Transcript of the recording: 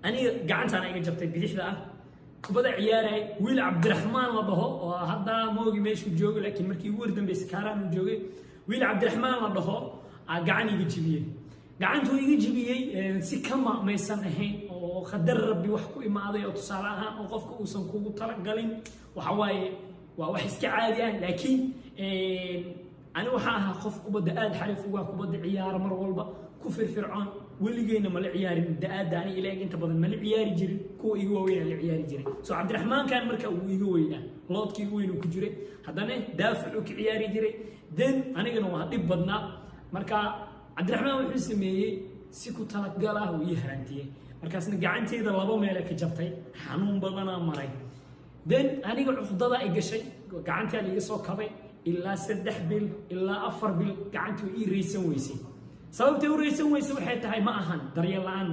Aniga gacantaan iga jabtay bidixda ah. Kubada ciyaaray, wiil Cabdiraxmaan la dhaho oo hadda moogi meeshuu joogo, laakiin markii ugu wardambeysay Kaaraan uu joogay, wiil Cabdiraxmaan la dhaho aa gacan iga jibiyey. Gacantuu iga jibiyey si kama maysan ahayn oo khadar Rabbi wax ku imaaday oo tusaale ahaan oo qofka uusan kugu talagalin. Waxa waaye waa wax iska caadi ah, laakiin ani waxaa ahaa qof kubadda aada xariif uga, kubadda ciyaara mar walba ku firfircoon. Weligeyna mala ciyaarin da-aadda ani ilaag inta badan mala ciyaari jirin, kuwa iga waaweynaa la ciyaari jiray. So Cabdiraxmaankan marka uu iga weynaa, loodka iga weyn uu ku jiray, haddana daaficuu ka ciyaari jiray. Then anigana waa dhib badnaa. Marka Cabdiraxmaan wuxuu sameeyey si ku talagal ah uu ii haraantiyey. Markaasna gacanteeda laba meele ka jabtay, xanuun badanaa maray. Then aniga cuqdada ay gashay, gacantaa la iga soo kabay. Ilaa 3 bil ilaa 4 bil gacantii ii raysan weysay. Sababtay u raysan weysay waxay tahay ma ahan daryeel la-aan ma